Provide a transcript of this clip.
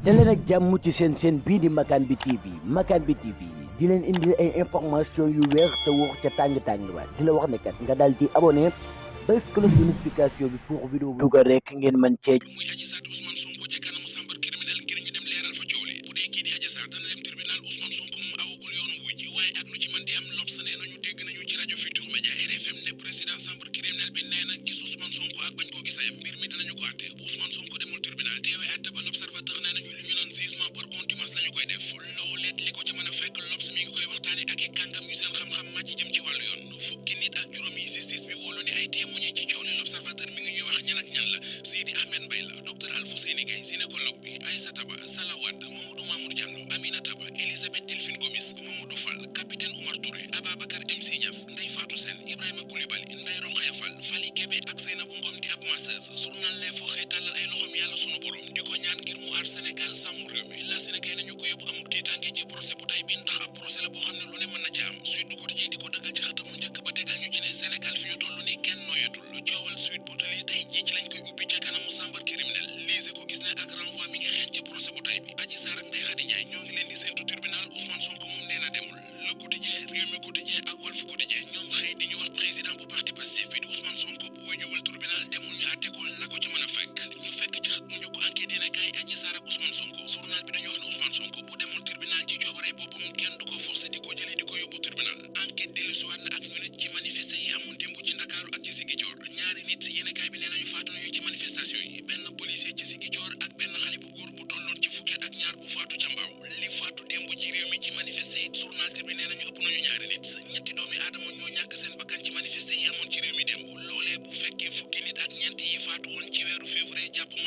daleen ak jàmm ci seen bii di Makane bi TV di leen indi ay information yu wér te wóor ca tàng ba di la wax ne kat nga daal di abonné bés cloche de notification bi pour vidéo bu dugal rek ngeen mën cee. muy Adji Sarr Ousmane Sonko ca kanamu chambre criminelle ngir ñu dem leeral fa coow li bu dee kii di Adji Sarr dana dem tribunal Ousmane Sonko moom awagul yoonu wuy ji waaye ak lu ci mën di am L'Obs nee nañu dégg nañu ci rajo Futurs Médias RFM ne président chambre criminelle bi nee na gis Ousmane Sonko ak bañ koo gisayam mbir mi dinañu ko àtte bu Ousmane Sonko demul tribunal teewee àtte ba L'Observateur nee nañu li ñu naan jugement par contumace la ñu koy def looleet li ko ca mën a fekk L'Obs mi ngi koy waxtaane ak i kàngam yu seen xam-xam màcc jëm ci wàllu yoon fukki nit ak juróomi justice bi woolu ne ay témoigné ci coow li L'Observateur mi ngi ñuy wax ñan ak ñan la Sidi Ahmed Mbaye la docteur Alfousseyni Gaye gynécologue bi Aïssata Ba Sala Wade Mamadou Mamour Diallo Aminata Ba Elisabeth Delphine Gomis Mamadou Fall capitaine Oumar Touré Ababacar MC Niass Ndeye Fatou Sène Ibrahima Koulibaly Ndeye Rokhaya Fall Fally Kébé ak Seynabou Ngom di ab masseuse journal L'Info xëy tàllal ay loxom yàlla sunu borom di ko ñaan ngir mu aar Sénégal sàmm réew mi la Sénégal nañu ko yóbbu